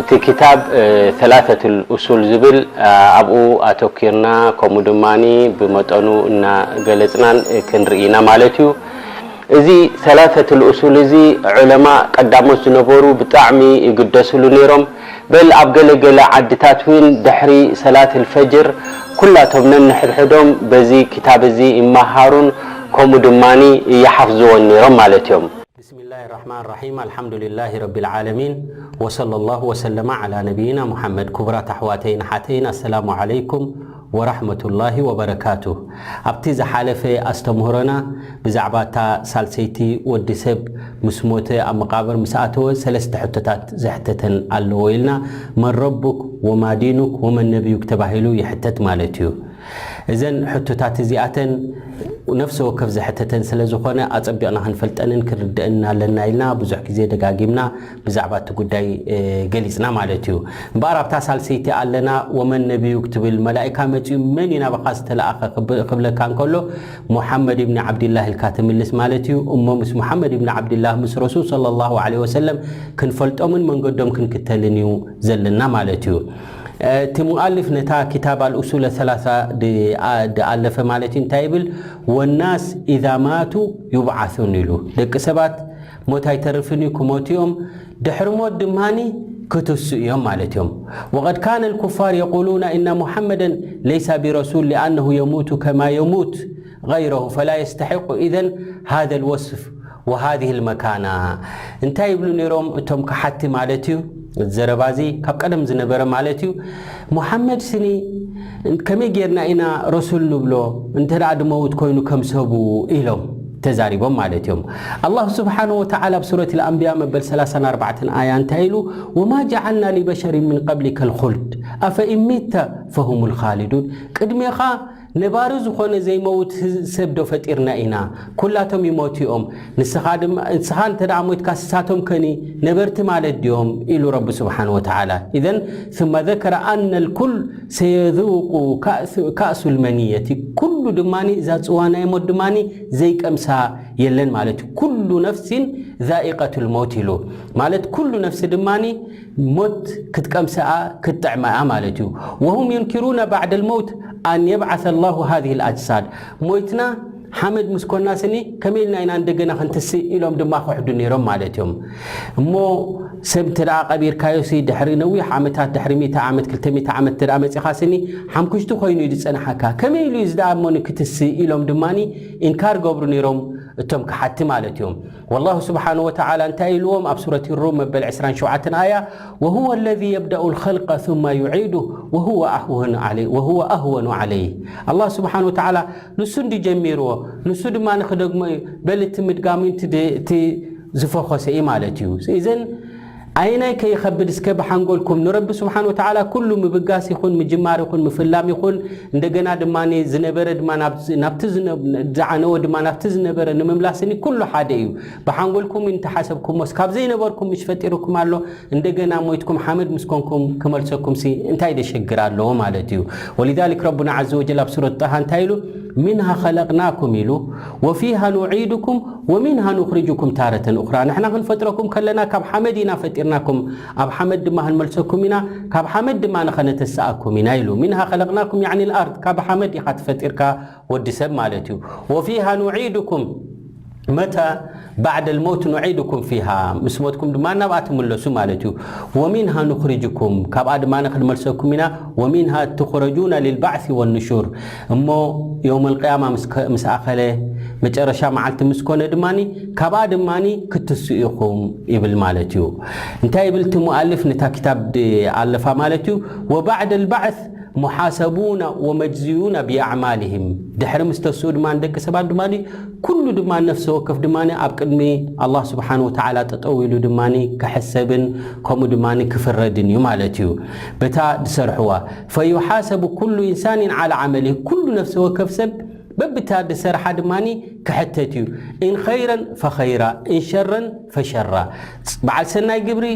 እቲ ክታብ ሰላሰቱል ኡሱል ዝብል ኣብኡ ኣተኪርና፣ ከምኡ ድማ ብመጠኑ እናገለፅናን ክንርኢ ኢና ማለት እዩ። እዚ ሰላሰቱል ኡሱል እዚ ዑለማ ቀዳሞት ዝነበሩ ብጣዕሚ ይግደስሉ ነይሮም። በል ኣብ ገለገለ ዓድታት እውን ድሕሪ ሰላት ልፈጅር ኩላቶም ነንሕድሕዶም በዚ ክታብ እዚ ይመሃሩን ከምኡ ድማ ይሓፍዝዎን ነይሮም ማለት እዮም። ብስሚላህ ራሕማን ራሒም፣ ኣልሓምዱሊላህ ረቢል ዓለሚን፣ ወሰለላሁ ወሰለማ ዓላ ነቢይና ሙሓመድ። ክቡራት ኣሕዋተይን ኣሓተይን፣ ኣሰላሙ ዓለይኩም ወራሕመቱላሂ ወበረካቱ። ኣብቲ ዝሓለፈ ኣስተምህሮና ብዛዕባ እታ ሳልሰይቲ ወዲ ሰብ ምስ ሞተ ኣብ መቃብር ምስ ኣተወ ሰለስተ ሕቶታት ዝሕተተን ኣለዎ ኢልና፣ መን ረቡክ ወማ ዲኑክ ወመን ነቢዩክ ተባሂሉ ይሕተት ማለት እዩ። እዘን ሕቶታት እዚኣተን ነፍሲ ወከፍ ዝሕተተን ስለ ዝኾነ ኣጸቢቕና ክንፈልጠንን ክንርደእን ኣለና ኢልና ብዙሕ ግዜ ደጋጊምና ብዛዕባ እቲ ጉዳይ ገሊጽና ማለት እዩ። እምበኣር ኣብታ ሳልሰይቲ ኣለና፣ ወመን ነቢዩ ክትብል መላኢካ መጺኡ መን እዩ ናባኻ ዝተለኣኸ ክብ- ክብለካ እንከሎ፣ ሙሓመድ ኢብኒ ዓብድላህ ኢልካ ትምልስ ማለት እዩ። እሞ ምስ ሙሓመድ ኢብኒ ዓብድላህ ምስ ረሱል ሰለላሁ ዐለይሂ ወሰለም ክንፈልጦምን መንገዶም ክንክተልን እዩ ዘለና ማለት እዩ። እቲ ሙኣልፍ ነታ ክታብ ኣልኡሱል ሰላሳ ድኣለፈ ማለት እዩ። እንታይ ይብል? ወናስ ኢዛ ማቱ ዩብዓሱን ኢሉ። ደቂ ሰባት ሞት ኣይተርፍን እዩ፣ ክሞቱ እዮም። ድሕሪ ሞት ድማኒ ክትሱ እዮም ማለት እዮም። ወቀድ ካነ ልኩፋር የቁሉና እና ሙሐመደን ለይሳ ቢረሱል ሊኣነሁ የሙቱ ከማ የሙት ገይረሁ ፈላ የስተሒቁ ኢዘን ሃዘ ልወስፍ ወሃዚህ ልመካና። እንታይ ይብሉ ነይሮም እቶም ከሓቲ ማለት እዩ? ዘረባ እዚ ካብ ቀደም ዝነበረ ማለት እዩ። ሙሓመድ ስኒ ከመይ ጌርና ኢና ረሱል ንብሎ እንተ ደኣ ድመውት ኮይኑ ከም ሰቡ ኢሎም ተዛሪቦም ማለት እዮም። ኣላሁ ስብሓነሁ ወተዓላ ኣብ ሱረት ልኣንብያ መበል ሰላሳን ኣርባዕተን ኣያ እንታይ ኢሉ? ወማ ጀዓልና ሊበሸሪን ምን ቀብሊከ ልኹልድ ኣፈኢን ሚተ ፈሁም ልኻሊዱን። ቅድሜኻ ነባሪ ዝኾነ ዘይመውት ሰብ ዶ ፈጢርና ኢና? ኩላቶም ይሞቱ እዮም። ንስኻ ድማ ንስኻ እንተ ደኣ ሞይትካ ንሳቶም ከኒ ነበርቲ ማለት ድዮም? ኢሉ ረቢ ስብሓን ወተዓላ። ኢዘን ثم ذكر أن الكل سيذوق كأس المنية። ኩሉ ድማ እዛ ጽዋ ናይ ሞት ድማ ዘይቀምሳ የለን ማለት እዩ። ኩሉ ነፍሲን ዛኢቀቱል መውት ኢሉ ማለት ኩሉ ነፍሲ ድማ ሞት ክትቀምሰኣ ክትጥዕመኣ ማለት እዩ። وهم ينكرون بعد الموت أن يبعث الله هذه الأجساد። ሞይትና ሓመድ ምስ ኮና ስኒ ከመይ ኢልና ኢና እንደገና ክንትስእ ኢሎም ድማ ክሕዱ ነይሮም ማለት እዮም። እሞ ሰብ እንተ ደኣ ቀቢርካዮ ሲ ድሕሪ ነዊሕ ዓመታት፣ ድሕሪ ሚእቲ ዓመት፣ ክልተ ሚእቲ ዓመት እንተ ደኣ መጺኻ ስኒ ሓምኩሽቲ ኮይኑ እዩ ዝጸንሓካ። ከመይ ኢሉ እዩ እዚ ደኣ እሞ ንክትስእ ኢሎም ድማ ኢንካር ገብሩ ነይሮም እቶም ከሓቲ ማለት እዮም። ወላሁ ስብሓነሁ ወተዓላ እንታይ ኢልዎም ኣብ ሱረት ሩም መበል ዕስራን ሸውዓተን ኣያ? وهو الذي يبدأ الخلق ثم يعيده وهو أهون عليه، وهو أهون عليه። ኣላህ ስብሓን ወተዓላ ንሱ እንዲ ጀሚርዎ፣ ንሱ ድማ ንክደግሞ እዩ። በል እቲ ምድጋሙ እቲ ደ- እቲ ዝፈኾሰ እዩ ማለት እዩ። እዘን ኣይናይ ከይኸብድ እስከ ብሓንጎልኩም ንረቢ ስብሓን ወተዓላ ኩሉ ምብጋስ ይኹን ምጅማር ይኹን ምፍላም ይኹን እንደገና ድማ ዝነበረ ድማ ናብ- ናብቲ ዝነ- ዝዓነወ ድማ ናብቲ ዝነበረ ንምምላስኒ ኩሉ ሓደ እዩ። ብሓንጎልኩም እንተሓሰብኩሞስ ካብ ዘይነበርኩም ምሽ ፈጢሩኩም ኣሎ። እንደገና ሞይትኩም ሓመድ ምስ ኮንኩም ክመልሰኩም ሲ እንታይ ደሸግር ኣለዎ ማለት እዩ። ወሊዛሊክ ረቡና ዓዘ ወጀል ኣብ ሱረት ጣሃ እንታይ ኢሉ? ሚንሃ ኸለቅናኩም ኢሉ፣ ወፊሃ ኑዒዱኩም ወሚንሃ ኑኽሪጁኩም ታረተን ኡኽራ። ንሕና ክንፈጥረኩም ከለና ካብ ሓመድ ኢና ፈጢርናኩም፣ ኣብ ሓመድ ድማ ክንመልሰኩም ኢና፣ ካብ ሓመድ ድማ ንኸነተስኣኩም ኢና ኢሉ። ሚንሃ ኸለቅናኩም ያዕኒ ልኣርድ፣ ካብ ሓመድ ኢኻ ተፈጢርካ ወዲ ሰብ ማለት እዩ። ወፊሃ ኑዒዱኩም መታ ባዕደ ልመውት ኑዒድኩም ፊሃ፣ ምስ ሞትኩም ድማ ናብኣ ትምለሱ ማለት እዩ። ወሚንሃ ኑኽሪጅኩም፣ ካብኣ ድማ ክንመልሰኩም ኢና። ወሚንሃ ትኽረጁና ሊልባዕሲ ወንሹር፣ እሞ የውመል ቅያማ ምስ ከ- ምስ ኣኸለ መጨረሻ መዓልቲ ምስ ኮነ ድማ ካብኣ ድማ ክትስኡ ኢኹም ይብል ማለት እዩ። እንታይ ይብል እቲ ሙኣልፍ ነታ ክታብ ኣለፋ ማለት እዩ? ወባዕደ ልባዕስ ሙሓሰቡና ወመጅዝዩና ብኣዕማልህም፣ ድሕሪ ምስ ተስኡ ድማ ንደቂ ሰባት ድማ ኩሉ ድማ ነፍሲ ወከፍ ድማ ኣብ ቅድሚ ኣላህ ስብሓን ወተዓላ ጠጠው ኢሉ ድማ ክሕሰብን ከምኡ ድማ ክፍረድን እዩ ማለት እዩ። በታ ዝሰርሕዋ ፈዩሓሰቡ ኩሉ ኢንሳንን ዓላ ዓመሊህ፣ ኩሉ ነፍሲ ወከፍ ሰብ በብታ ዝሰርሓ ድማ ክሕተት እዩ። ኢን ኸይረን ፈኸይራ፣ ኢን ሸረን ፈሸራ። በዓል ሰናይ ግብሪ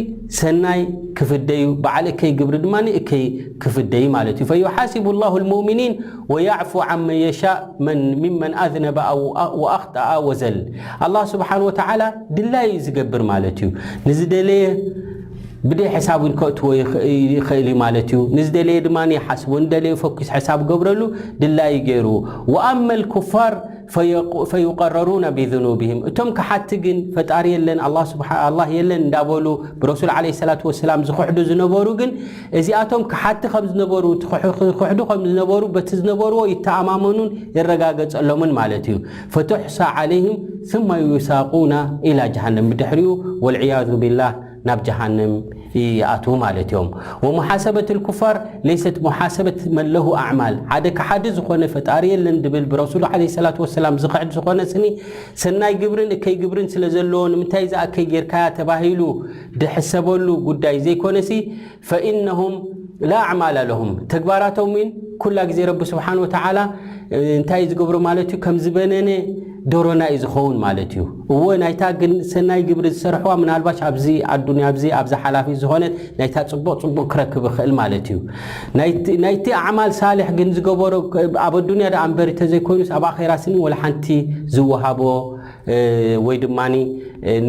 ሰናይ ክፍደዩ፣ በዓል እከይ ግብሪ ድማ እከይ ክፍደዩ ማለት እዩ። ፈዩሓሲቡ ላሁ ልሙእሚኒን ወያዕፉ ዓመን የሻእ መን ሚመን ኣዝነበ ኣው ወኣኽጠኣ ወዘል። ኣላህ ስብሓን ወተዓላ ድላዩ እዩ ዝገብር ማለት እዩ። ንዝደለየ ብደይ ሕሳብ እውን ከእትዎ ይኽ- ይኽእል እዩ ማለት እዩ። ንዝደለየ ድማ ይሓስቦ፣ ንደለየ ፈኩስ ሕሳብ ገብረሉ ድላዩ ገይሩ። ወኣመል ኩፋር ፈየቁ- ፈዩቀረሩነ ቢዙኑብህም። እቶም ክሓቲ ግን ፈጣሪ የለን፣ ኣላህ ስብሓ- ኣላህ የለን እንዳበሉ ብረሱል ዓለይሂ ሰላቱ ወሰላም ዝኽሕዱ ዝነበሩ ግን እዚኣቶም ክሓቲ ከም ዝነበሩ፣ ክሕ- ክኽሕዱ ከም ዝነበሩ በቲ ዝነበርዎ ይተኣማመኑን ይረጋገጸሎምን ማለት እዩ። ፈቱሕሳ ዓለይህም ثم يساقون إلى جهنم ብድሕሪኡ ወልዕያዙ ቢላህ ናብ ጀሃንም ይኣትዉ ማለት እዮም። ወሙሓሰበት ልኩፋር ለይሰት ሙሓሰበት መን ለሁ ኣዕማል። ሓደ ከሓዲ ዝኾነ ፈጣሪ የለን ድብል ብረሱሉ ዓለይሂ ሰላቱ ወሰላም ዝኽሕድ ዝኾነ ስኒ ሰናይ ግብርን እከይ ግብርን ስለ ዘለዎ ንምንታይ እዛ እከይ ጌርካያ ተባሂሉ ድሕሰበሉ ጉዳይ ዘይኮነሲ ፈኢነሁም ላ ኣዕማላ ለሁም ተግባራቶም ን ኩላ ግዜ ረቢ ስብሓን ወተዓላ እንታይ ዝገብሮ ማለት እዩ ከም ዝበነነ ዶሮና እዩ ዝኸውን ማለት እዩ። እወ ናይታ ግን ሰናይ ግብሪ ዝሰርሕዋ ምናልባሽ ኣብዚ ኣዱንያ ኣብዚ ኣብዛ ሓላፊ ዝኾነት ናይታ ጽቡቕ ጽቡቕ ክረክብ ይኽእል ማለት እዩ። ናይቲ ናይቲ ኣዕማል ሳልሕ ግን ዝገበሮ ኣብ ኣዱንያ ደኣ እምበር እንተዘይኮይኑስ ኣብ ኣኼራ ስኒ ወላ ሓንቲ ዝወሃቦ ወይ ድማ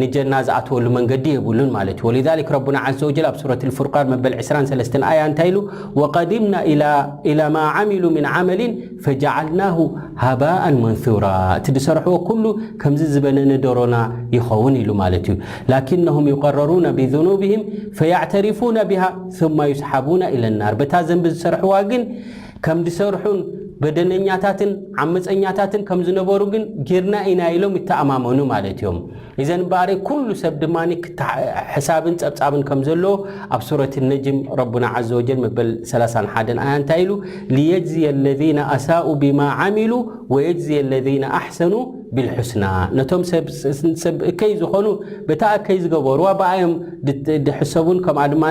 ንጀና ዝኣትወሉ መንገዲ የብሉን ማለት እዩ። ولذلك ربنا عز وجل ኣብ ሱረት الفرقان መበል عشرين ثلاثين ኣያ እንታይ ኢሉ? وقدمنا إلى إلى ما عملوا من عمل فجعلناه هباء منثورا እቲ ዝሰርሕዎ ኩሉ ከምዚ ዝበነነ ዶሮና ይኸውን ኢሉ ማለት እዩ። لكنهم يقررون بذنوبهم فيعترفون بها ثم يسحبون إلى النار በታ ዘንቢ ዝሰርሕዋ ግን ከም ዝሰርሑን በደለኛታትን ዓመፀኛታትን ከም ዝነበሩ ግን ጌርና ኢና ኢሎም ይተኣማመኑ ማለት እዮም። እዘን እምበኣር ኩሉ ሰብ ድማ ሕሳብን ፀብፃብን ከም ዘለዎ ኣብ ሱረት ነጅም ረቡና ዓዘ ወጀል መበል ሰላሳን ሓደን ኣያ እንታይ ኢሉ? ሊየጅዝየ ለዚነ ኣሳኡ ቢማ ዓሚሉ ወየጅዝየ ለዚነ ኣሕሰኑ ቢልሑስና ነቶም ሰብ እከይ ዝኾኑ በታ እከይ ዝገበርዋ ብኣዮም ድሕሰቡን ከምኣ ድማ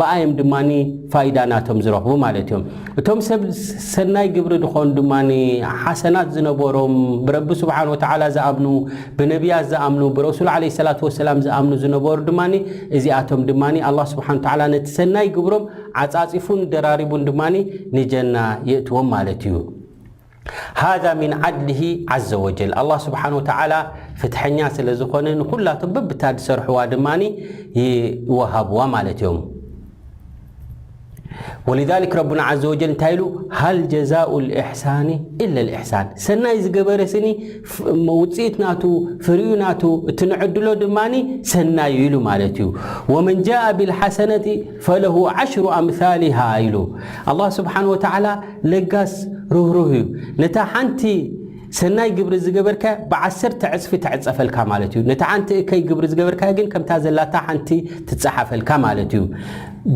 ብኣዮም ድማ ፋይዳ ናቶም ዝረኽቡ ማለት እዮም። እቶም ሰብ ሰናይ ግብሪ ዝኾኑ ድማ ሓሰናት ዝነበሮም ብረቢ ስብሓን ወተዓላ ዝኣምኑ ብነቢያት ዝኣምኑ ብረሱል ዓለይሂ ሰላቱ ወሰላም ዝኣምኑ ዝነበሩ ድማ እዚኣቶም ድማ ኣላህ ስብሓን ወተዓላ ነቲ ሰናይ ግብሮም ዓፃፂፉን ደራሪቡን ድማ ንጀና የእትዎም ማለት እዩ። هذا من عدله عز وجل ኣላህ ስብሓን ወተዓላ ፍትሐኛ ስለ ዝኾነ ንኩላቶም በብታ ዝሰርሕዋ ድማ ይወሃብዋ ማለት እዮም። ولذلك ረቡና ዓዘ ወጀል እንታይ ኢሉ? هل جزاء الإحسان إلا الإحسان ሰናይ ዝገበረ ስኒ ውፅኢት ናቱ ፍሪኡ ናቱ እቲ ንዕድሎ ድማ ሰናይ ኢሉ ማለት እዩ። ومن جاء بالحسنة فله عشر أمثالها ኢሉ። ኣላህ ስብሓን ወተዓላ ለጋስ ርህሩህ እዩ። ነታ ሓንቲ ሰናይ ግብሪ ዝገበርካ ብዓሰርተ ዕፅፊ ትዕፀፈልካ ማለት እዩ። ነታ ሓንቲ እከይ ግብሪ ዝገበርካ ግን ከምታ ዘላታ ሓንቲ ትፀሓፈልካ ማለት እዩ።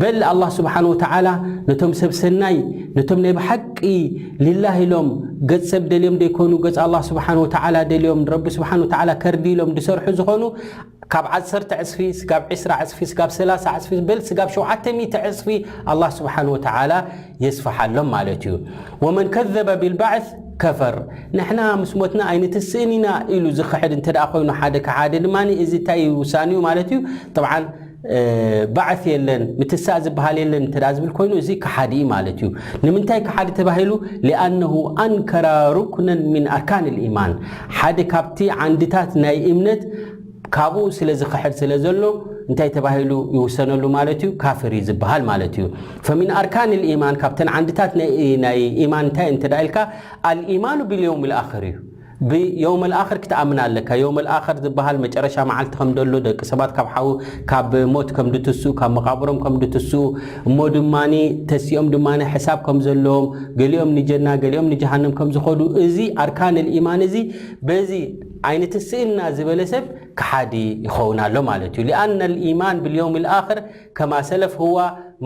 በል ኣላህ ስብሓን ወተዓላ ነቶም ሰብ ሰናይ ነቶም ናይ ብሓቂ ሊላህ ኢሎም ገፅ ሰብ ደልዮም ደይኮኑ ገፅ ኣላህ ስብሓን ወተዓላ ደልዮም ረቢ ስብሓን ወተዓላ ከርዲ ኢሎም ዝሰርሑ ዝኾኑ ካብ ዓሰርተ ዕፅፊ ስጋብ ዕስራ ዕፅፊ ስጋብ ሰላሳ ዕፅፊ በል ስጋብ ሸውዓተ ሚእቲ ዕፅፊ ኣላህ ስብሓን ወተዓላ የስፍሓሎም ማለት እዩ። ወመን ከዘበ ቢልባዕስ ከፈር ንሕና ምስ ሞትና ኣይንትስእን ኢና ኢሉ ዝኽሕድ እንተ ደኣ ኮይኑ ሓደ ከሓደ ድማ እዚ እንታይ እዩ ውሳኔኡ ማለት እዩ። ጠብዓን ባዕስ የለን ምትሳእ ዝበሃል የለን እንተ ደኣ ዝብል ኮይኑ እዚ ከሓዲ እዩ ማለት እዩ። ንምንታይ ከሓዲ ተባሂሉ? ሊኣነሁ ኣንከራ ሩክነን ሚን ኣርካን ልኢማን ሓደ ካብቲ ዓንድታት ናይ እምነት ካብኡ ስለ ዝኽሕድ ስለ ዘሎ እንታይ ተባሂሉ ይውሰነሉ ማለት እዩ? ካፍር እዩ ዝበሃል ማለት እዩ። ፈሚን ኣርካን ልኢማን ካብተን ዓንድታት ናይ ኢማን እንታይ እንተ ኢልካ ኣልኢማኑ ብልየውም ልኣኽር እዩ። ብየውም ልኣኽር ክትኣምን ኣለካ። የውም ልኣኽር ዝበሃል መጨረሻ መዓልቲ ከም ደሎ ደቂ ሰባት ካብ ሓዊ ካብ ሞት ከም ድትስኡ ካብ መቃብሮም ከም ድትስኡ እሞ ድማ ተሲኦም ድማ ሕሳብ ከም ዘለዎም ገሊኦም ንጀና ገሊኦም ንጀሃነም ከም ዝኸዱ እዚ ኣርካን ልኢማን እዚ በዚ ኣይንትስእና ዝበለ ሰብ ከሓዲ ይኸውን ኣሎ ማለት እዩ። ሊኣነ ልኢማን ብልየውም ልኣኽር ከማ ሰለፍ ህዋ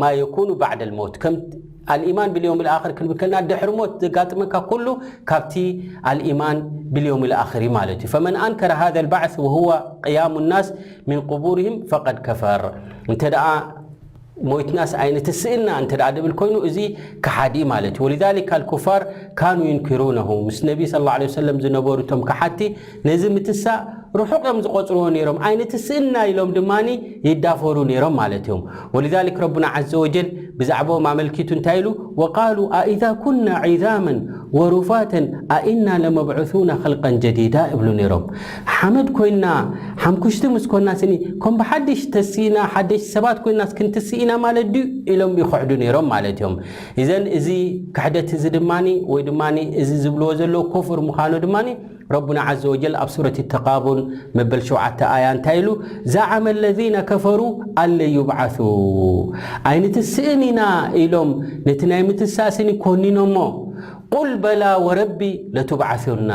ማ የኩኑ ባዕደ ልሞት ከም ኣልኢማን ብልዮም ልኣኽር ክንብል ከልና ድሕሪ ሞት ዘጋጥመካ ኩሉ ካብቲ ኣልኢማን ብልዮም ልኣኽር እዩ ማለት እዩ። ፈመን ኣንከረ ሃዘ ልባዕስ ወህወ ቅያሙ ናስ ሚን ቅቡርህም ፈቀድ ከፈር እንተ ደኣ ሞይትናስ ኣይንትስእና እንተ ደኣ ድብል ኮይኑ፣ እዚ ከሓዲ ማለት እዩ። ولذلك الكفار كانوا ينكرونه። ምስ ነቢ صلى الله عليه وسلم ዝነበሩ እቶም ከሓድቲ ነዚ ምትሳእ ርሑቕ እዮም ዝቖጽርዎ ነይሮም። ኣይንትስእና ኢሎም ድማ ይዳፈሩ ነይሮም ማለት እዮም። ولذلك ረቡና عز وجل ብዛዕባኦም ኣመልኪቱ እንታይ ኢሉ? وقالوا أإذا كنا عظاما ورفاتا أإنا لمبعوثون خلقا جديدا ይብሉ ነይሮም። ሓመድ ኮይና፣ ሓምኩሽቲ ምስ ኮና ስኒ፣ ከም ብሓድሽ ተሲእና፣ ሓደሽ ሰባት ኮይናስ ክንትስእ ኢና ማለት ድዩ? ኢሎም ይኽሕዱ ነይሮም ማለት እዮም። እዘን እዚ ክሕደት እዚ ድማ፣ ወይ ድማ እዚ ዝብልዎ ዘለዉ ኩፍር ምዃኑ ድማ ረቡና عز وجل ኣብ ሱረት ተቃቡን መበል ሸውዓተ ኣያ እንታይ ኢሉ? زعم الذين كفروا أن لن يبعثوا። ኣይንትስእን ኢና ኢሎም ነቲ ናይ ምትሳእ ስኒ ኮኒኖሞ። قل بلى وربي لتبعثن።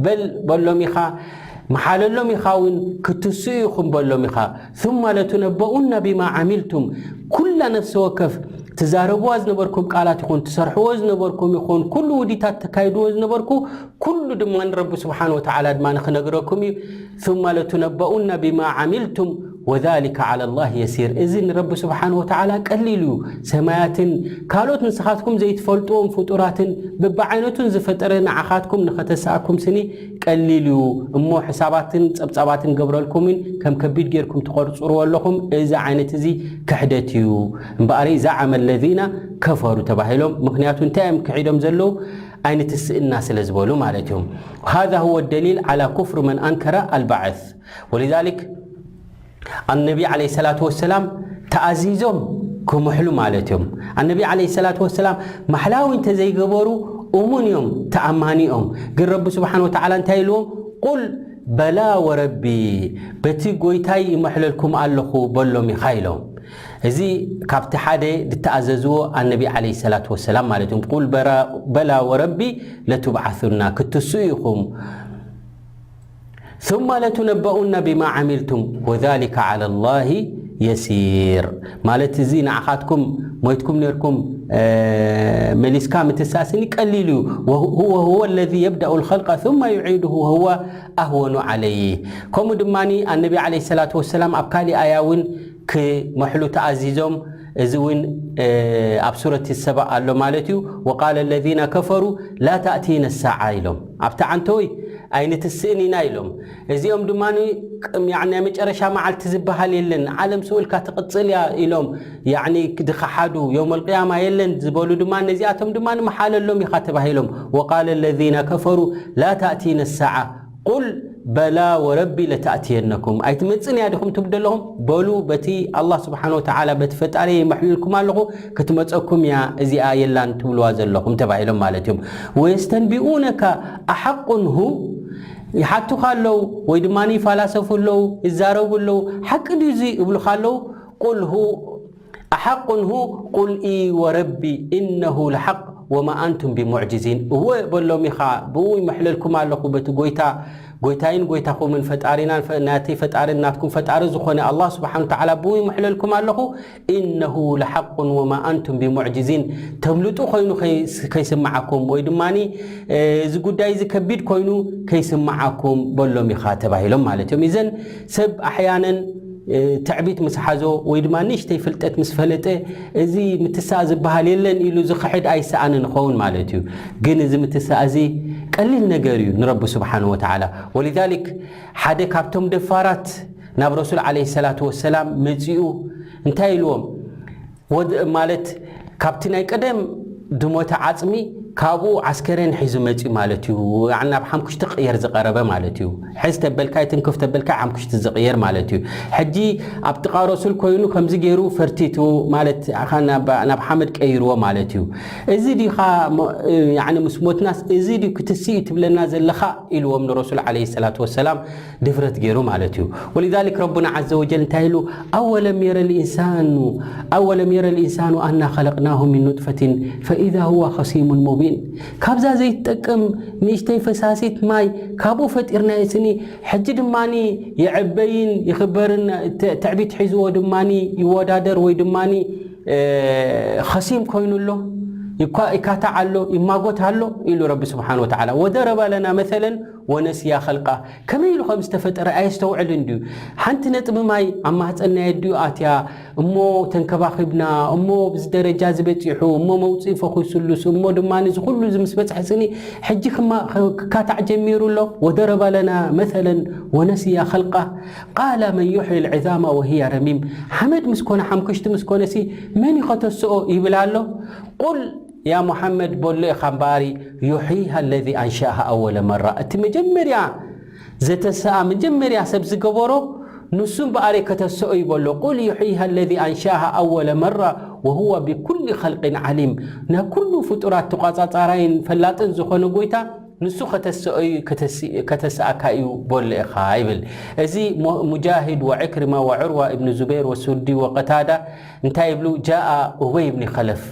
በል በሎም ኢኻ፣ መሓለሎም ኢኻ እውን ክትስኡ ኢኹም በሎም ኢኻ። ثم لتنبؤن بما عملتم። ኩላ ነፍሲ ወከፍ ትዛረብዋ ዝነበርኩም ቃላት ይኹን፣ ትሰርሕዎ ዝነበርኩም ይኹን፣ ኩሉ ውዲታት ተካይድዎ ዝነበርኩ ኩሉ ድማ ንረቢ ስብሓን ወተዓላ ድማ ንኽነግረኩም እዩ። ثم لتنبؤن بما عملتم وذلك على الله يسير። እዚ ንረቢ ስብሓን ወተዓላ ቀሊል እዩ። ሰማያትን ካልኦት ንስኻትኩም ዘይትፈልጥዎም ፍጡራትን በብዓይነቱን ዝፈጠረ ንዓኻትኩም ንኸተስኣኩም ስኒ ቀሊል እዩ። እሞ ሕሳባትን ጸብጻባትን ገብረልኩምን ከም ከቢድ ጌርኩም ትቖርጽርዎ ኣለኹም። እዚ ዓይነት እዚ ክሕደት እዩ። እምበኣረይ زعم الذين كفروا ተባሂሎም። ምኽንያቱ እንታይ እዮም ክሒዶም ዘለዉ? ኣይንትስእና ስለ ዝበሉ ማለት እዮም። هذا هو الدليل على كفر من أنكر البعث. ولذلك ኣነቢ ዓለይሂ ሰላቱ ወሰላም ተኣዚዞም ክምሕሉ ማለት እዮም። ኣነቢ ዓለይሂ ሰላቱ ወሰላም ማሕላዊ እንተዘይገበሩ እሙን እዮም፣ ተኣማኒ እዮም። ግን ረቢ ስብሓን ወተዓላ እንታይ ኢልዎም? ቁል በላ ወረቢ፣ በቲ ጎይታይ ይመሕለልኩም ኣለኹ በሎም ኢኻ ኢሎም። እዚ ካብቲ ሓደ ዝተኣዘዝዎ ኣነቢ ዓለይሂ ሰላቱ ወሰላም ማለት እዮም። ቁል በራ- በላ ወረቢ ለቱብዓሱና፣ ክትስኡ ኢኹም። ثم لتنبؤن بما عملتم وذلك على الله يسير። ማለት እዚ ንዓኻትኩም ሞይትኩም ነርኩም፣ እ፣ መሊስካ ምትሳእስኒ ቀሊል እዩ። وهو هو الذي يبدأ الخلق ثم يعيده وهو أهون عليه። ከምኡ ድማ ኣነቢ ዓለይሂ ሰላቱ ወሰላም ኣብ ካሊእ ኣያ እውን ክመሕሉ ተኣዚዞም። እዚ እውን፣ እ፣ ኣብ ሱረት ሰባ ኣሎ ማለት እዩ። وقال الذين كفروا لا تأتينا الساعة ኢሎም። ኣብቲ ዓንተወይ ኣይንትስእን ኢና ኢሎም። እዚኦም ድማ ቅ-፣ ያዕኒ ናይ መጨረሻ መዓልቲ ዝበሃል የለን፣ ዓለም ስኡ ኢልካ ትቕጽል እያ ኢሎም። ያዕኒ ድኸሓዱ የውመል ቅያማ የለን ዝበሉ ድማ ነዚኣቶም ድማ ንመሓለሎም ኢኻ ተባሂሎም። وقال الذين كفروا لا تأتينا الساعة قل بلى وربي لتأتينكم። ኣይትመጽን እያ ዲኹም ትብሉ ዘለኹም? በሉ በቲ ኣላህ ስብሓን ወተዓላ በቲ ፈጣሪ ይመሕልልኩም ኣለኹ ክትመጸኩም እያ፣ እዚኣ የላን ትብልዋ ዘለኹም ተባሂሎም ማለት እዮም። ويستنبئونك أحق هو ይሓቱኻ ኣለዉ ወይ ድማ ይፋላሰፉ ኣለዉ፣ ይዛረቡ ኣለዉ። ሓቂ ድዩ እዚ ይብሉኻ ኣለዉ። قل هو أحق هو قل إي وربي إنه لحق وما أنتم بمعجزين። እወ በሎም ኢኻ፣ ብኡ ይምሕለልኩም ኣለኹ በቲ ጎይታ፣ ጎይታይን ጎይታኹምን ፈጣሪናን ፈ-፣ ናተይ ፈጣርን ናትኩም ፈጣሪ ዝኾነ ኣላህ ስብሓን ወተዓላ ብኡ ይምሕለልኩም ኣለኹ። إنه لحق وما أنتم بمعجزين። ተምልጡ ኮይኑ ከይስ-፣ ከይስምዓኩም ወይ ድማ፣ እ፣ እዚ ጉዳይ እዚ ከቢድ ኮይኑ ከይስምዓኩም በሎም ኢኻ ተባሂሎም ማለት እዮም። እዘን ሰብ ኣሕያነን፣ እ፣ ትዕቢት ምስ ሓዞ ወይ ድማ ንእሽተይ ፍልጠት ምስ ፈለጠ፣ እዚ ምትሳእ ዝበሃል የለን ኢሉ ዝኽሕድ ኣይሰኣንን ይኸውን ማለት እዩ። ግን እዚ ምትሳእ እዚ ቀሊል ነገር እዩ ንረቢ ስብሓን ወተዓላ። ولذلك ሓደ ካብቶም ደፋራት ናብ ረሱል ዓለይሂ ሰላቱ ወሰላም መጺኡ እንታይ ኢልዎም? ወድ-፣ ማለት ካብቲ ናይ ቀደም ድሞተ ዓጽሚ ካብኡ ዓስከሬን ሒዙ መጺኡ ማለት እዩ። ያዕኒ ናብ ሓምኩሽቲ ክቕየር ዝቐረበ ማለት እዩ። ሕዝ ተበልካይ ትንክፍ ተበልካይ ሓምኩሽቲ ዝቕየር ማለት እዩ። ሕጂ ኣብ ጥቓ ረሱል ኮይኑ ከምዚ ገይሩ ፈርቲቱ ማለት፣ ኣኻ ናብ፣ ናብ ሓመድ ቀይርዎ ማለት እዩ። እዚ ዲኻ ሞ-፣ ያዕኒ ምስ ሞትናስ እዚ ድዩ ክትስእ እዩ ትብለና ዘለኻ ኢልዎም ንረሱል ዓለይሂ ሰላቱ ወሰላም ድፍረት ገይሩ ማለት እዩ። ولذلك ረቡና ዓዘ ወጀል እንታይ ኢሉ? أولم ير الإنسان أولم ير الإنسان أنا خلقناه من نطفة فإذا هو خصيم مبين። ካብዛ ዘይትጠቅም ንእሽተይ ፈሳሲት ማይ ካብኡ ፈጢርናዮ ስኒ፣ ሕጂ ድማ ይዕበይን ይኽበርን፣ ት-፣ ትዕቢት ሒዝዎ ድማ ይወዳደር ወይ ድማ፣ እ፣ ኸሲም ኮይኑ ኣሎ፣ ይኳ-፣ ይካታዕ ኣሎ፣ ይማጎት ኣሎ ኢሉ ረቢ ስብሓን ወተዓላ። وضرب لنا مثلا ወነስያ ኸልቃ፣ ከመይ ኢሉ ከም ዝተፈጠረ ኣየስተውዕልን ድዩ? ሓንቲ ነጥቢ ማይ ኣብ ማህፀን ናይ ኣዲኡ ኣትያ እሞ ተንከባኺብና እሞ ብዚ ደረጃ ዝበፂሑ እሞ መውፅኢ ፈኹሱሉስ እሞ ድማ እዚ ኩሉ እዚ ምስ በፅሐ ስኒ ሕጂ ክማ- ክካታዕ ጀሚሩ ኣሎ። ወደረበ ለና መሰለን ወነስያ ኸልቃ ቃለ መን ዩሕይ ልዕዛማ ወህያ ረሚም። ሓመድ ምስ ኮነ ሓምክሽቲ ምስ ኮነሲ መን እዩ ከተስኦ ይብል ኣሎ። ቁል ያ ሙሓመድ በሎ ኢኻ እምበኣሪ ዩሕይሃ ለዚ ኣንሸእሃ ኣወለ መራ፣ እቲ መጀመርያ ዘተሰኣ መጀመርያ ሰብ ዝገበሮ ንሱ እምበኣር ከተሰኦ ይበሎ። ቁል ዩሕይሃ ለዚ ኣንሸእሃ ኣወለ መራ ወሁወ ብኩሊ ኸልቅን ዓሊም፣ ናይ ኩሉ ፍጡራት ተቋጻጻራይን ፈላጥን ዝኾነ ጎይታ ንሱ ከተሰኦ እዩ፣ ከተስ- ከተሰኣካ እዩ በሎ ኢኻ ይብል። እዚ ሙ- ሙጃሂድ ወዕክሪማ ወዕርዋ እብኒ ዙበይር ወሱዲ ወቀታዳ እንታይ ይብሉ? ጃኣ ኡበይ እብኒ ኸለፍ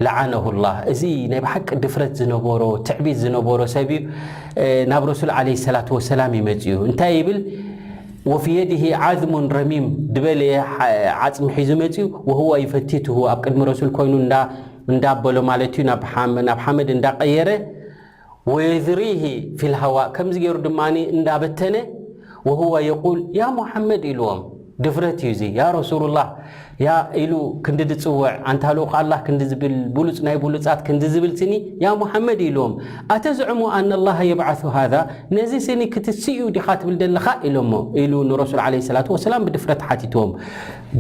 ለዓነሁላህ። እዚ ናይ ብሓቂ ድፍረት ዝነበሮ ትዕቢት ዝነበሮ ሰብ እዩ። ናብ ረሱል ዓለይሂ ሰላቱ ወሰላም ይመጽኡ እንታይ ይብል? ወፊ የዲሂ ዓዝሙን ረሚም ዝበለ ዓጽሚ ሒዙ መጽኡ። ወሁወ ይፈቲትሁ ኣብ ቅድሚ ረሱል ኮይኑ እንዳበሎ ማለት እዩ ናብ ሓመድ እንዳቀየረ ወየዝሪሂ ፊል ሃዋ ከምዚ ገይሩ ድማ እንዳበተነ ወሁወ የቁል ያ ሙሓመድ ኢልዎም። ድፍረት እዩ እዚ። ያ ረሱሉላህ ያ ኢሉ ክንዲ ዝፅውዕ ኣንታ ልኡኽ ኣላህ ክንዲ ዝብል ብሉፅ ናይ ብሉፃት ክንዲ ዝብል ስኒ ያ ሙሓመድ ኢልዎም። ኣተዝዕሙ ኣነ ላሃ የብዓሱ ሃዛ ነዚ ስኒ ክትስኡ ዲኻ ትብል ዘለኻ ኢሎሞ ኢሉ ንረሱል ዓለይሂ ሰላቱ ወሰላም ብድፍረት ሓቲትዎም።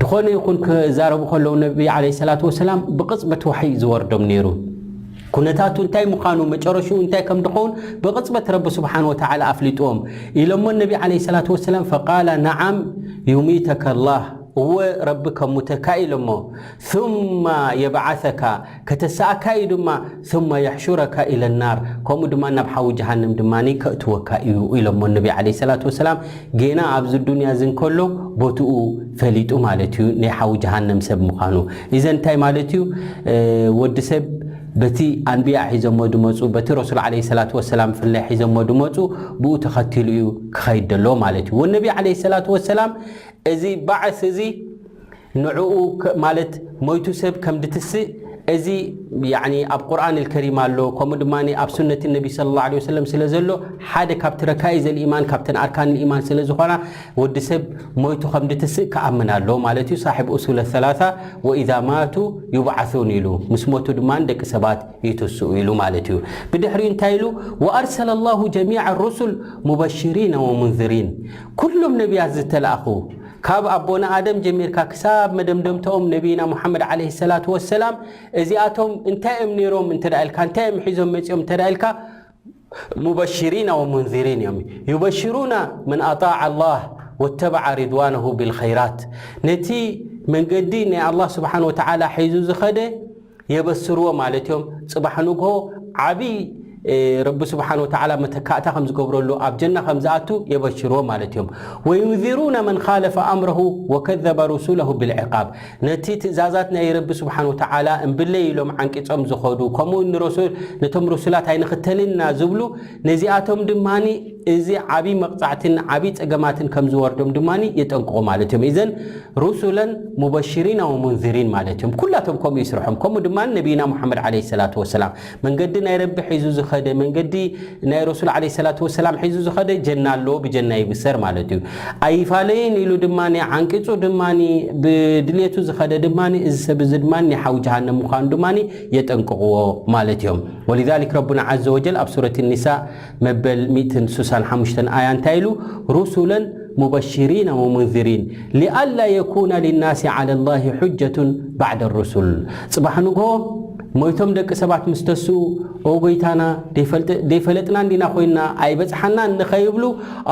ድኾነ ይኹን ክዛረቡ ከለዉ ነቢ ዓለይሂ ሰላቱ ወሰላም ብቕፅበት ዋሕይ ዝወርዶም ነይሩ። ኩነታቱ እንታይ ምዃኑ መጨረሽኡ እንታይ ከም ድኸውን ብቕፅበት ረቢ ስብሓን ወተዓላ ኣፍሊጥዎም ኢሎሞ ነቢ ዓለይሂ ሰላቱ ወሰላም ፈቃለ ነዓም ዩሚተከ ላህ እወ ረቢ ከሙተካ ኢሎሞ ثم የብዓثካ ከተሰኣካ እዩ ድማ ثم የሕሹረካ ኢለ ናር ከምኡ ድማ ናብ ሓዊ ጀሃንም ድማ ከእትወካ እዩ ኢሎሞ ነቢ ዓለይሂ ሰላቱ ወሰላም ገና ኣብዚ ዱንያ እዚ እንከሎ ቦትኡ ፈሊጡ ማለት እዩ ናይ ሓዊ ጀሃነም ሰብ ምዃኑ። ኢዘን እንታይ ማለት እዩ? ወዲ ሰብ በቲ ኣንብያ ሒዞሞ ድመፁ በቲ ረሱል ዓለይሂ ሰላቱ ወሰላም ፍላይ ሒዞሞ ድመፁ ብኡ ተኸቲሉ እዩ ክኸይድ ደሎ ማለት እዩ። ወነቢ ዓለይሂ ሰላቱ ወሰላም እዚ ባዕስ እዚ ንዕኡ ማለት ሞይቱ ሰብ ከም ድትስእ እዚ ያኒ ኣብ ቁርኣን ልከሪም ኣሎ ከምኡ ድማ ኣብ ሱነት ነቢ ስለ ላ ወሰለም ስለ ዘሎ ሓደ ካብቲ ረካኢዘ ልኢማን ካብተን ኣርካን ልኢማን ስለ ዝኾና ወዲ ሰብ ሞይቱ ከም ድትስእ ክኣምን ኣሎ ማለት እዩ። ሳሒብ ኡሱለ ሰላሳ ወኢዛ ማቱ ዩብዓሱን ኢሉ ምስ ሞቱ ድማ ደቂ ሰባት ይትስኡ ኢሉ ማለት እዩ። ብድሕሪኡ እንታይ ኢሉ? ወኣርሰለ ላሁ ጀሚዐ ሩሱል ሙበሽሪነ ወሙንዝሪን ኩሎም ነቢያት ዝተላእኹ ካብ ኣቦና ኣደም ጀሚርካ ክሳብ መደምደምታኦም ነቢይና ሙሓመድ ዓለይሂ ሰላቱ ወሰላም እዚኣቶም እንታይ እዮም ነይሮም እንተ ኢልካ እንታይ እዮም ሒዞም መፂኦም እንተ ኢልካ ሙበሽሪና ወሙንዚሪን እዮም። ዩበሽሩና መን ኣጣዕ ኣላህ ወተበዓ ሪድዋነሁ ቢልኸይራት ነቲ መንገዲ ናይ ኣላህ ስብሓን ወተዓላ ሒዙ ዝኸደ የበስርዎ ማለት እዮም። ፅባሕ ንግሆ ዓብይ ረቢ ስብሓን ወተዓላ መተካእታ ከም ዝገብረሉ ኣብ ጀና ከም ዝኣቱ የበሽርዎ ማለት እዮም። ወዩንዚሩና መን ካለፈ ኣምረሁ ወከዘበ ሩሱለሁ ብልዕቃብ ነቲ ትእዛዛት ናይ ረቢ ስብሓን ወተዓላ እምብለይ ኢሎም ዓንቂፆም ዝኸዱ ከምኡ ንረሱል ነቶም ረሱላት ኣይንኽተልንና ዝብሉ ነዚኣቶም ድማ እዚ ዓብይ መቕፃዕትን ዓብይ ፀገማትን ከም ዝወርዶም ድማ የጠንቅቑ ማለት እዮም። ኢዘን ሩሱለን ሙበሽሪና ወሙንዚሪን ማለት እዮም። ኩላቶም ከምኡ ይስርሖም። ከምኡ ድማ ነቢይና ሙሓመድ ዓለይሂ ሰላቱ ወሰላም መንገዲ ናይ ረቢ ሒዙ ዝኸደ መንገዲ ናይ ረሱል ዓለይሂ ሰላቱ ወሰላም ሒዙ ዝኸደ ጀና ኣለዎ ብጀና ይብሰር ማለት እዩ። ኣይፋለይን ኢሉ ድማ ዓንቂፁ ድማ ብድሌቱ ዝኸደ ድማ እዚ ሰብ እዚ ድማ ናይ ሓዊ ጀሃነም ምዃኑ ድማ የጠንቅቕዎ ማለት እዮም። ወሊዛሊክ ረቡና ዓዘ ወጀል ኣብ ሱረት ኒሳ መበል ሚእትን ሱሳን ሓሙሽተን ኣያ እንታይ ኢሉ? ሩሱለን ሙበሽሪን ወሙንዚሪን ሊኣላ የኩነ ሊናሲ ዓላ ላሂ ሑጀቱን ባዕደ ሩሱል። ፅባሕ ንግሆ ሞይቶም ደቂ ሰባት ምስ ተስኡ ኦ ጎይታና ደይፈልጥ- ደይፈለጥና እንዲና ኮይንና ኣይበፅሓናን ንኸይብሉ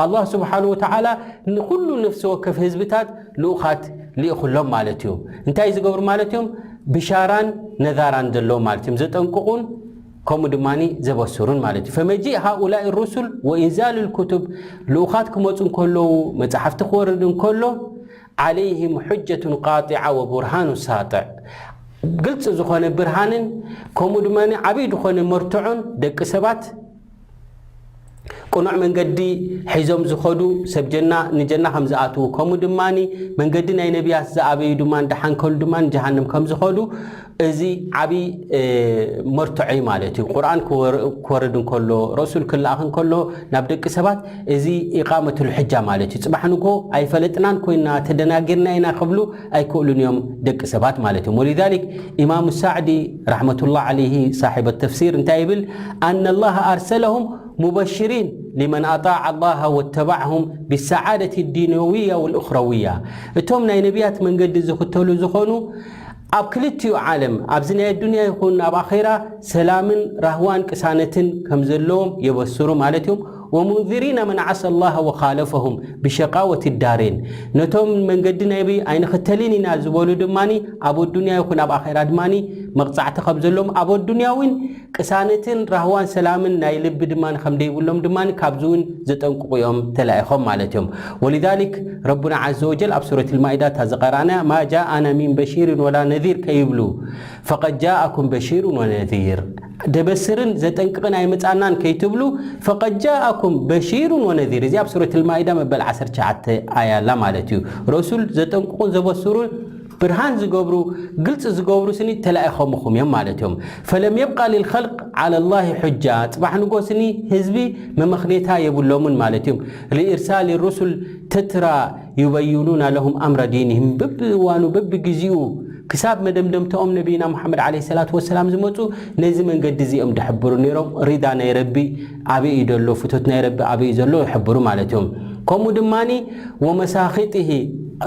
ኣላህ ስብሓን ወተዓላ ንኩሉ ነፍሲ ወከፍ ህዝብታት ልኡኻት ልኢኹሎም ማለት እዩ። እንታይ ዝገብሩ ማለት እዮም? ብሻራን ነዛራን ዘለዎም ማለት እዮም። ዘጠንቅቑን ከምኡ ድማ ዘበስሩን ማለት እዩ። ፈመጂእ ሃኡላኢ ሩሱል ወኢንዛሉ ልኩቱብ ልኡኻት ክመፁ እንከለዉ መፅሓፍቲ ክወርድ እንከሎ ዓለይህም ሑጀቱን ቃጢዓ ወቡርሃኑ ሳጥዕ ግልፂ ዝኾነ ብርሃንን ከምኡ ድማ ዓብይ ዝኾነ መርትዖን ደቂ ሰባት ቅኑዕ መንገዲ ሒዞም ዝኸዱ ሰብ ጀና ንጀና ከም ዝኣትዉ፣ ከምኡ ድማ መንገዲ ናይ ነቢያት ዝኣበዩ ድማ ደሓን ከሉ ድማ ንጀሃነም ከም ዝኸዱ፣ እዚ ዓብዪ መርትዖ እዩ ማለት እዩ። ቁርኣን ክወርድ እንከሎ፣ ረሱል ክለኣኽ እንከሎ ናብ ደቂ ሰባት፣ እዚ ኢቓመቱል ሕጃ ማለት እዩ። ፅባሕ ንጎ ኣይፈለጥናን ኮይና፣ ተደናጊርና ኢና ክብሉ ኣይክእሉን እዮም ደቂ ሰባት ማለት እዮም። ወሊዛሊክ ኢማሙ ሳዕዲ ረሕመቱላህ ዓለይሂ ሳሒበ ተፍሲር እንታይ ይብል? ኣነ ላህ ኣርሰለሁም ሙበሽሪን ሊመን ኣጣዕ ኣላህ ወተባዕሁም ብሰዓደት ዲንያውያ ወልኡኽረውያ። እቶም ናይ ነቢያት መንገዲ ዝኽተሉ ዝኾኑ ኣብ ክልቲኡ ዓለም፣ ኣብዚ ናይ ኣዱንያ ይኹን ኣብ ኣኼራ፣ ሰላምን ራህዋን ቅሳነትን ከም ዘለዎም የበስሩ ማለት እዮም። ወሙንዚሪነ መን ዓሳ ኣላህ ወኻለፈሁም ብሸቃወት ዳሬን። ነቶም መንገዲ ናይ ነቢ ኣይንኽተልን ኢና ዝበሉ ድማ ኣብ ኣዱንያ ይኹን ኣብ ኣኼራ ድማ መቕጻዕቲ ከም ዘለዎም፣ ኣብ ኣዱንያ እውን ቅሳነትን ራህዋን ሰላምን ናይ ልቢ ድማ ከም ደይብሎም ድማ ካብዚ እውን ዘጠንቅቑ እዮም ተላኢኾም ማለት እዮም። ወሊዛሊክ ረቡና ዓዘ ወጀል ኣብ ሱረት ልማኢዳ እታ ዝቐራና፣ ማ ጃኣና ሚን በሺርን ወላ ነዚር ከይብሉ፣ ፈቀድ ጃኣኩም በሺሩን ወነዚር፣ ደበስርን ዘጠንቅቕን ኣይመጻናን ከይትብሉ፣ ፈቀድ ጃኣኩም በሺሩን ወነዚር። እዚ ኣብ ሱረት ልማኢዳ መበል ዓሰርተ ትሽዓተ ኣያ ኣላ ማለት እዩ። ረሱል ዘጠንቅቑን ዘበስሩን ብርሃን ዝገብሩ፣ ግልፂ ዝገብሩ ስኒ ተላኢኾምኹም እዮም ማለት እዮም። ፈለም የብቃ ልልኸልቅ ዓላ ላሂ ሑጃ፣ ፅባሕ ንጎ ስኒ ህዝቢ መመኽኔታ የብሎምን ማለት እዮም። ሊኢርሳል ሩሱል ተትራ ዩበይኑና ለሁም ኣምረ ዲንህም፣ በብእዋኑ በብግዚኡ ክሳብ መደምደምታኦም ነቢይና ሙሓመድ ዓለይሂ ሰላቱ ወሰላም ዝመፁ ነዚ መንገዲ እዚኦም ድሕብሩ ነይሮም። ሪዳ ናይ ረቢ ኣበይ እዩ ዘሎ፣ ፍቶት ናይ ረቢ ኣበይ እዩ ዘሎ ይሕብሩ ማለት እዮም። ከምኡ ድማኒ ወመሳኺጢሂ፣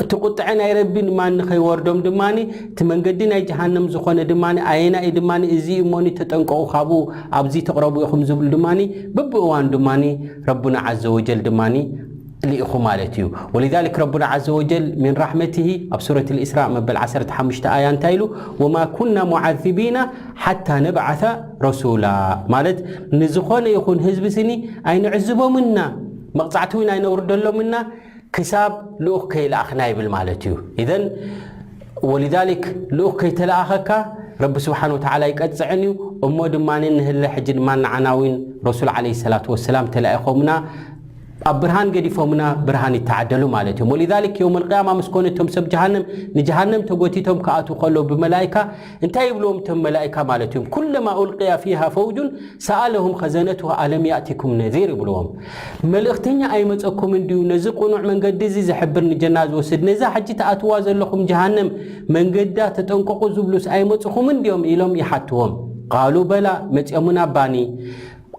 እቲ ቁጥዐ ናይ ረቢ ድማ ንኸይወርዶም ድማኒ፣ እቲ መንገዲ ናይ ጀሃነም ዝኾነ ድማኒ ኣየና እዩ ድማኒ፣ እዚ እዩ እሞኒ ተጠንቀቑ፣ ካብኡ ኣብዚ ተቕረቡ ኢኹም ዝብል ድማኒ በብእዋኑ ድማኒ ረቡና ዓዘ ወጀል ድማኒ ልኢኹ ማለት እዩ። ወሊዛሊክ ረቡና ዓዘ ወጀል ሚን ራሕመቲሂ ኣብ ሱረት ልኢስራእ መበል ዓሰርተ ሓሙሽተ ኣያ እንታይ ኢሉ? ወማ ኩና ሙዓዚቢና ሓታ ነብዓተ ረሱላ፣ ማለት ንዝኾነ ይኹን ህዝቢ ስኒ ኣይንዕዝቦምና፣ መቕጻዕቲ እውን ኣይነውርደሎምና ክሳብ ልኡኽ ከይለኣኽና ይብል ማለት እዩ። ኢዘን ወሊዛሊክ ልኡኽ ከይተለኣኸካ ረቢ ስብሓን ወተዓላ ይቀፅዕን እዩ። እሞ ድማ ንህለ ሕጂ ድማ ንዓና እውን ረሱል ዓለይሂ ሰላቱ ወሰላም ተላኢኾምና፣ ኣብ ብርሃን ገዲፎምና ብርሃን ይተዓደሉ ማለት እዮም። ወሊዛሊክ የውመል ቅያማ ምስ ኮነ እቶም ሰብ ጀሃነም ንጀሃነም ተጎቲቶም ክኣትዉ ከለዉ ብመላኢካ እንታይ ይብልዎም እቶም መላኢካ ማለት እዮም? ኩለማ ኡልቅያ ፊሃ ፈውጁን ሰኣለሁም ኸዘነቱሃ ኣለም ያእቲኩም ነዚር ይብልዎም። መልእኽተኛ ኣይመፀኩምን ድዩ? ነዚ ቅኑዕ መንገዲ እዚ ዝሕብር ንጀና ዝወስድ፣ ነዛ ሕጂ ትኣትዋ ዘለኹም ጀሃነም መንገዳ ተጠንቀቑ ዝብሉስ ኣይመፅኹምን ድዮም? ኢሎም ይሓትዎም። ቃሉ በላ፣ መፅኦምና ባኒ።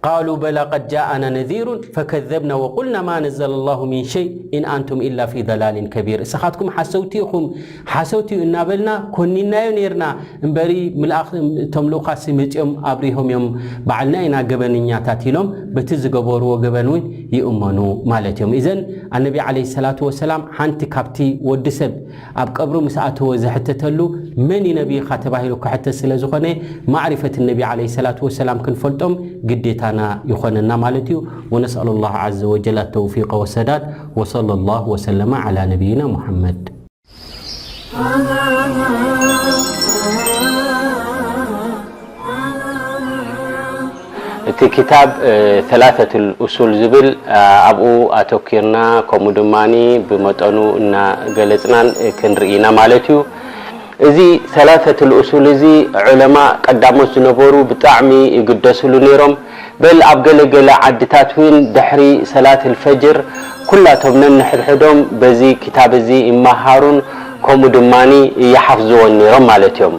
ቃሉ በላ ቀድ ጃኣና ነዚሩን ፈከዘብና ወቁልና ማ ነዘለ ላሁ ሚን ሸይ ኢን ኣንቱም ኢላ ፊ ضላሊን ከቢር። እስኻትኩም ሓሰውቲ ኢኹም፣ ሓሰውቲ እዩ እናበልና ኮኒናዮ ነይርና። እምበሪ ምልኣኽ እቶም ልኡኻሲ መፂኦም ኣብሪሆም እዮም፣ ባዕልና ኢና ገበነኛታት ኢሎም በቲ ዝገበርዎ ገበን እውን ይእመኑ ማለት እዮም። እዘን ኣነቢ ዓለይሂ ሰላቱ ወሰላም ሓንቲ ካብቲ ወዲ ሰብ ኣብ ቀብሩ ምስ ኣተወ ዝሕተተሉ መን እዩ ነቢኻ ተባሂሉ ክሕተት ስለ ዝኾነ ማዕሪፈት ነቢ ዓለይሂ ሰላቱ ወሰላም ክንፈልጦም ግዴታና ይኾነና ማለት እዩ። ወነስኣሉ ላህ ዓዘ ወጀል ኣተውፊቀ ወሰዳድ። ወሰለ ላሁ ወሰለመ ዓላ ነቢይና ሙሐመድ። እቲ ክታብ ሰላሰቱል ኡሱል ዝብል ኣብኡ ኣተኪርና ከምኡ ድማ ብመጠኑ እናገለፅናን ክንርኢ ኢና ማለት እዩ። እዚ ሰላሰቱል ኡሱል እዚ ዑለማ ቀዳሞት ዝነበሩ ብጣዕሚ ይግደስሉ ነይሮም። በል ኣብ ገለገለ ዓድታት እውን ድሕሪ ሰላት ልፈጅር ኩላቶም ነንሕድሕዶም በዚ ክታብ እዚ ይመሃሩን ከምኡ ድማ ይሓፍዝዎን ነይሮም ማለት እዮም።